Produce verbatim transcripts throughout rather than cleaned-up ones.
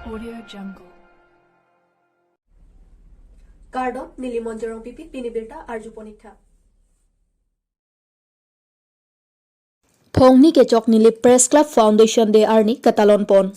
Audio Jungle. Kardom, neli Monjorong Pipi, pini birta arjupon ik tha. Phongni kechok Nilip Press Club Foundation Day arni katalon pon.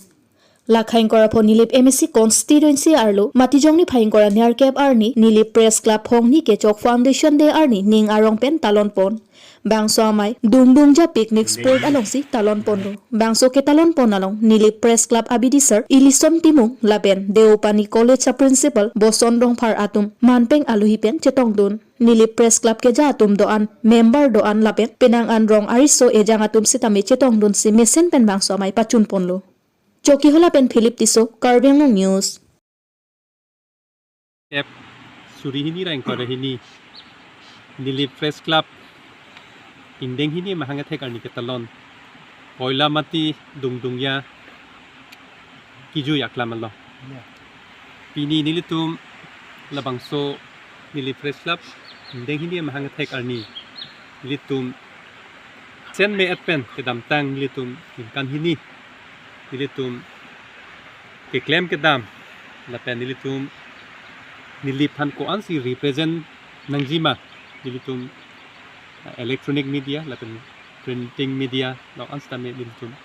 Lakha ingkoi ra pho Nilip M A C constituency arlo, Matijong niphai ingkoi ra nerkep arni Nilip Press Club Phongni kechok Foundation Day arni ning arong pen talon pon. Bangso amei Dungdungja picnic spot alongsi talon ponlo. Bangso ketalon pon along Nilip Press Club abidi sir Ilison Timung lapen Deopani College a principal Boson Rongphar atum manpeng aluhi pen chetongdun. Nilip Press Club keja atum do-an, member do-an lapen penang an rong ariso ejang atum sitame chetongdunsi mesen pen bangso amei pachun ponlo. Chokihola pen Philip Tisso, Karbi Anglong News. Ep suri hini ra ingkoi ra hini Nilip Press Club ingdeng hini mahang athek arni ketalon Koilamati Dungdungja kejui aklam along. Ya. Pini nelitum labangso Nilip Press Club ingdeng hini mahang athek arni nelitum sen me et pen kedamtang nelitum ningkan hini nelitum keklem kedam lapen nelitum Nilip aphan ko-ansi represent nangjima nelitum, uh, electronic media lapen printing media along an sitame nelitum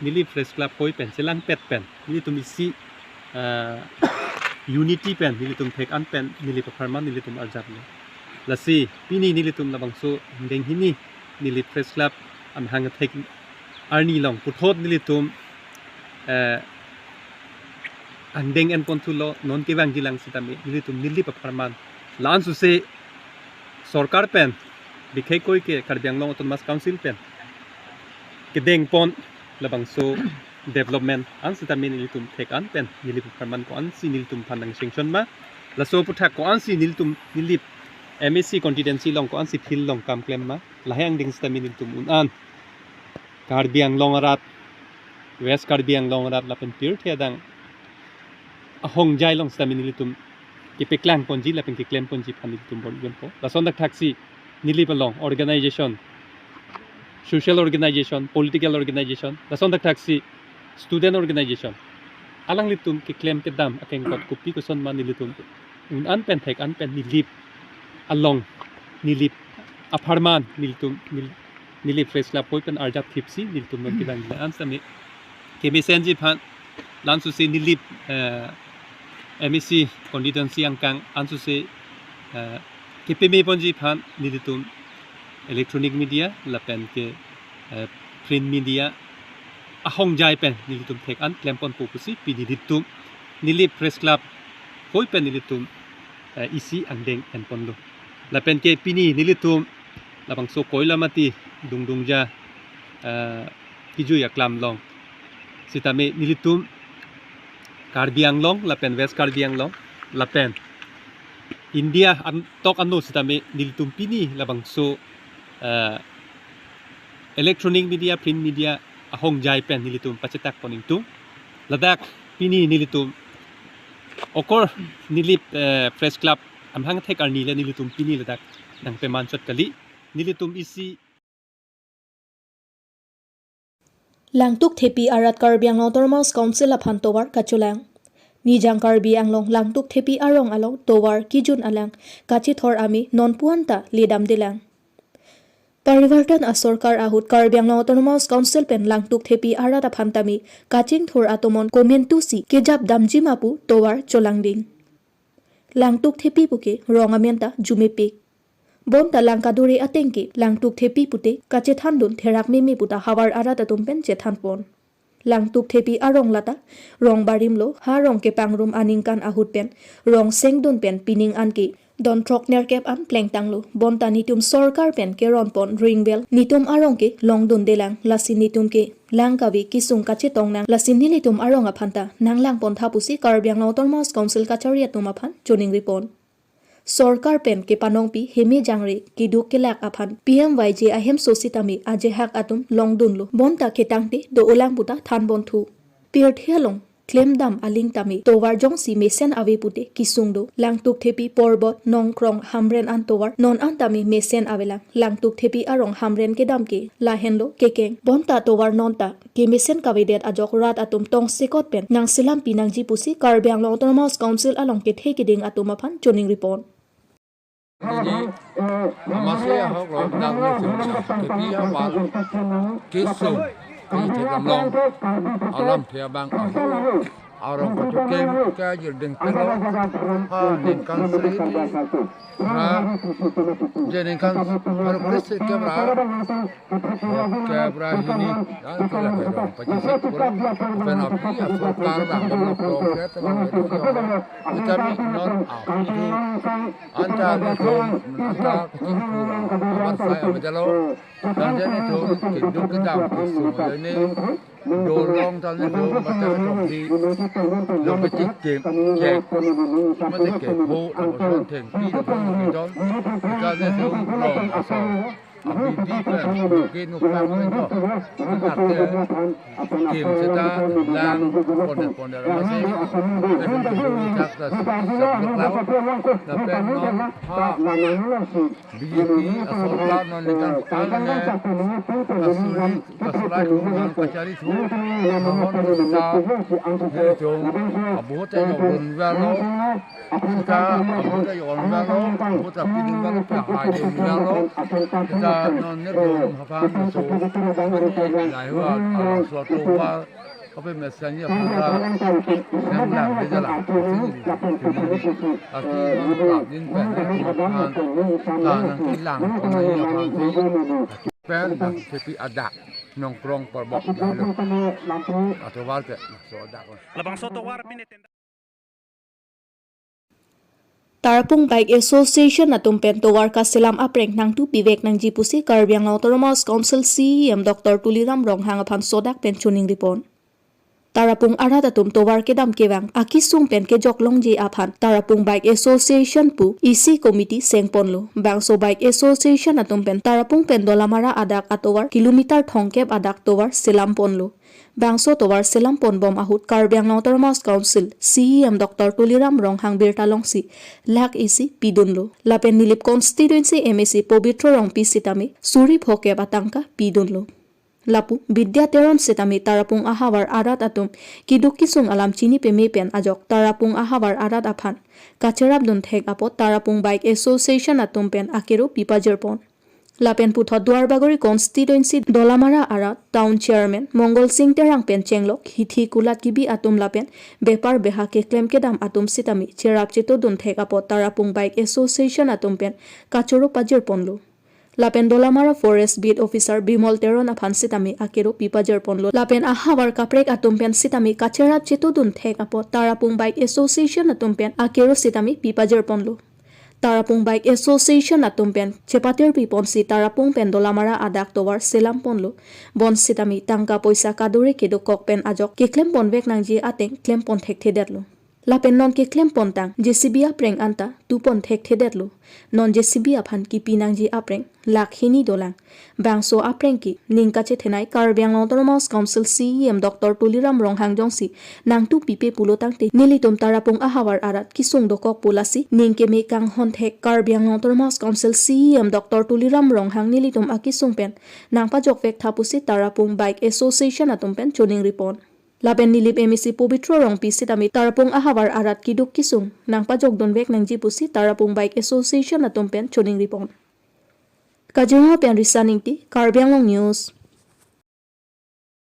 Nilip Press Club hoi pen chelangpet pen nelitum isi, uh, unity pen nelitum thek-an pen Nilip apharman nelitum arjaplo. Lasi pini nelitum labangso ingdeng hini Nilip Press Club amahang athek arni along puthot nelitum, eh, angdeng enpon thulo, non kevangjilang sitame nelitum Nilip apharman. La-an suse sorkar pen, bikhai koi ke Karbi Anglong Autonomous Council pen kedeng pon labangso development an sitame nelitum thek-an pen Nilip apharman ko-ansi nelitum aphan nang sanction ma, laso aputhak ko-ansi nelitum Nilip M A C constituency along ko-ansi field along kam klem ma, lahai angdeng sitame nelitum un-an Karbi Anglong arat, West Karbi Anglong arat lapen pirthe adang ahongjai along sitame nelitum kepeklang ponji lapen keklem ponji aphan nelitum bor-i ponpo. Lason thakthaksi Nilip along organization, social organization, political organization, lason thakthaksi student organization, alanglitum keklem kedam akengkot kopi koson ma nelitum un-an pen thek-an pen Nilip along, Nilip apharman nelitum Nil-, Nilip Press Club hoi pen arjap thipsi nelitum non kevangjilang an sitame kemesenji aphan, la-an suse Nilip, eh, M A C constituency angkang an suse, eh, kepeme ponji aphan nelitum electronic media lapen ke, eh, print media ahongjai pen nelitum thek-an klem ponpo pusi pini nelitum Nilip Press Club hoi pen nelitum, eh, isi angdeng enponlo. Lapen ke pini nelitum labangso Koilamati Dungdungja, eh, kejui aklam along sitame nelitum Karbi Anglong lapen West Karbi Anglong lapen India antok ano sitame nelitum pini labangso, eh, electronic media, print media ahongjai pen nelitum pachetak pon ingtung. Ladak pini nelitum okor Nilip, eh, Press Club amahang athek arni le nelitum pini ladak nangpeman chot kali. Nelitum isi Langtuk Thepi arat Karbi Anglong Autonomous Council aphan tovar kachelang. Nijang Karbi Anglong Langtuk Thepi arong along tovar kejun alang kachethor amei nonpu anta ledamdelang. Parivartan asorkar ahut Karbi Anglong Autonomous Council pen Langtuk Thepi arat aphan tame kachingthur atomon komantusi kejapdamji ma pu tovar chelangding. Langtuk Thepi puke rong amen ta jumepik. Bonta lang kadure ateng ke Langtuk Thepi pute kachethandun therak meme puta havar arat atum pen chethanpon. Langtuk Thepi arong lata rong barimlo, ha rong kepangrum aningkan ahut pen rong sengdun pen pining anke don throk nerkep an plengtanglo. Bonta netum sorkar pen keronpon ring well netum arong ke longdundelang, lasi netum ke lang kave kesung kachetong nang, lasi nelitum arong aphan ta nanglangpon tha pusi Karbi Anglong Autonomous Council kachari atum aphan choningripon. Sorkar pen kepanongpi heme jangre keduk kelak aphan P M Y G ahemso sitame ajehak atum longdunlo. Bonta ketangte do-olang puta thanbon thu. Pirthe along Klemdam aling tame tovar jongsi mesen ave pute kesung do. Langtuk Thepi Porbot, Nongkrong, Hamren an tovar non an tame mesen avelang. Langtuk Thepi arong Hamren kedam ke lahenlo kekeng. Bonta tovar nonta kemesen kavedet ajok rat atum tongsekot pen nangselam pinangji pusi Karbi Anglong Autonomous Council along kethe keding atum aphan choningripon. Nini amase ahok lo, nang ni sung na kepi awal kesung, pi thek lamlong alamthe abang ahok. Arong kachokeng kajir ding pelo ha ningkan sri ra, je ningkan baru kris ke bra. Kebra hini, dan kela kero, pachisik pura, pen api, asal kar bang, bang, bang, bang, bang, bang, kami non api tu, anta ni tu, anta kecil pura, amar saya bedalo, dan jadi tu, keduk kedam, kesung ini, dolong dan itu, macam itu, di, lo kecil, cek, cek, mati kepo, lo kosong tengki, lo kosong kidon, dan itu, long, asal. Abi di pen, ke nukpang pen to. Anak ke, kim seta, lang, ponder, ponder, masih. Tapi itu tak tas, seblok lang. Tapi non, ha, B J P, asal ta non ningkan pang ne, kasuri, kasulai su, nang kachari su, mahon kita, hei jong, abu hotel lo, don velo, Seta abuta yon velo, abuta pidun velo, pia hai yon velo. Seta non nerdom hapang so. Ani lai hua, ala so tovar. Kape mesanya puta. Yang lang, dia jalan. Sini, sini. Aki non prap din pen, hapang. Tanang kilang, tanang iya hapang si. Pen, dah, sepi adak. Nongkrong Porbot, dah, lo. Atovar ke, so adak. Labangso tovar pine tenda. Tarapung Bike Association atum pen tovar kaselam apreng nangtupivek nangji pusi Karbi Anglong Autonomous Council C E M Doctor Tuliram Ronghang aphan sodak pen choningripon. Tarapung arat atum tovar kedam kevang akesung pen kejok longji aphan Tarapung Bike Association pu isi committee sengponlo. Bangso Bike Association atum pen Tarapung pen Dolamara adak atovar kilometer thomkep adak tovar selamponlo. Bangso tovar selampon bom ahut Karbi Anglong Autonomous Council C E M Doctor Tuliram Ronghang birta longsi lakh isi pidunlo. Lapen Nilip constituency M A C Pobitro Rongpi sitame suri phokep atangka pidunlo. Lapu Bidya Teron sitame Tarapung ahavar arat atum keduk kesung alam chini peme pen ajok Tarapung ahavar arat aphan kacherapdun thek apot Tarapung Bike Association atum pen akero pipajirpon. Lapen puthot Duarbagori constituency Dolamara arat town chairman Mongol Sing Terang pen chenglok hithi kulat kibi atum lapen bepar beha keklem kedam atum sitame cherap chetodun thek apot Tarapung Bike Association atum pen kachoro pajirponlo. Lapen Dolamara Forest Beat Officer Bimol Teron aphan sitame akero pipajirponlo. Lapen ahavar kaprek atum pen sitame kacherap chetodun thek apot Tarapung Bike Association atum pen akero sitame pipajirponlo. Tarapung Bike Association atum pen chepatir piponsi Tarapung pen Dolamara adak tovar selamponlo. Bonsitame tangka poisa kadure kedokok pen ajok keklem ponvek nangji ateng klem pon thekthedetlo. Lapen non keklem pontang J C B apreng anta tu pon thekthedetlo. Non J C B aphan kipi nangji apreng lakh hini dolang. Bangso apreng ke ning kachethenei Karbi Anglong Autonomous Council C E M Doctor Tuliram Ronghang jongsi nangtupipe pulo tangte nelitum Tarapung ahavar arat kesung dokok pu lasi ning keme kanghon thek Karbi Anglong Autonomous Council C E M Doctor Tuliram Ronghang nelitum akesung pen nangpajokvek tha pusi Tarapung Bike Association atum pen choningripon. Lapen Nilip M A C Pobitro Rongpi sitame Tarapung ahavar arat keduk kesung nangpajokdunvek nangji pusi Tarapung Bike Association atum pen choningripon. Kaziranga pen Risa Ingti, Karbi Anglong News.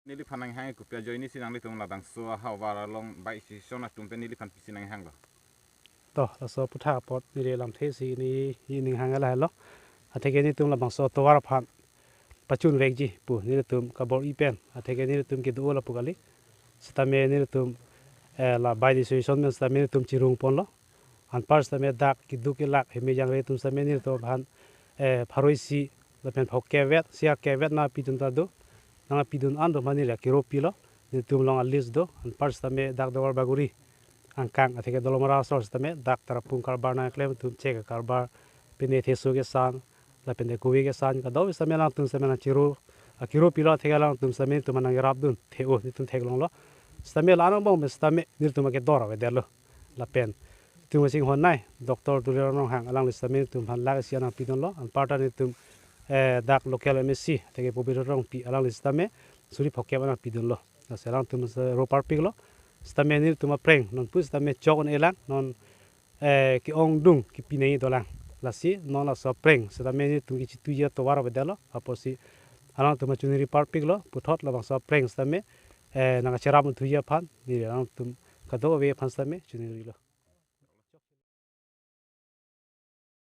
Neliphan nanghang kopi ajoine si nanglitum labangso ahavar along Bike Association atum pen neliphan pisi nanghanglo? To, laso aputhak apot neli lamthe si neli nanghang lahelo. Atheke nelitum labangso tovar aphan pachunvekji pu nelitum kabor-i pen. Atheke nelitum kedo lapu kali. Sitame nelitum, eh, la Bike Association pen sitame nelitum chirungponlo. Anpar sitame dak keduk kelak heme jangre atum sitame nelitum aphan, eh, pharo isi lapen pharo kep-et, isi akep-et nangpidun ta do. Nangpidun an do mane la kero pilo. Nelitum along a-list do. Anpar sitame dak Duarbagori angkang atheke Dolamara asor sitame dak Tarapung karbar nangklem atum chek karbar pine theso kesan lapen te kove kesan kadokave sitame alangtum sitame nangchiro, akero pilo atheke alangtum sitame nelitum nangkerapdun the-o nelitum theklonglo. Sitame la anong bong pen sitame nelitum akedor avedetlo. Lapen itum kachinghon nei Doctor Tuliram Ronghang alangli sitame nelitum aphan lakh isi an nangpidunlo. Anparta nelitum, eh, dak local M A C, athe ke Pobitro Rongpi alangli sitame suri phokep an nangpidunlo. Lasi alangtum ro parpiklo. Sitame nelitum aphrang non pu sitame chok un-elang non, eh, ke-ongdung kepi nangji dolang. Lasi non laso aphrang sitame nelitum kechituiji atovar avedetlo. Apotsi alangtum chiningri parpiklo, puthot labangso aphrang sitame, eh, nangkacherap thuji aphan neli alangtum kadokave aphan sitame chiningrilo.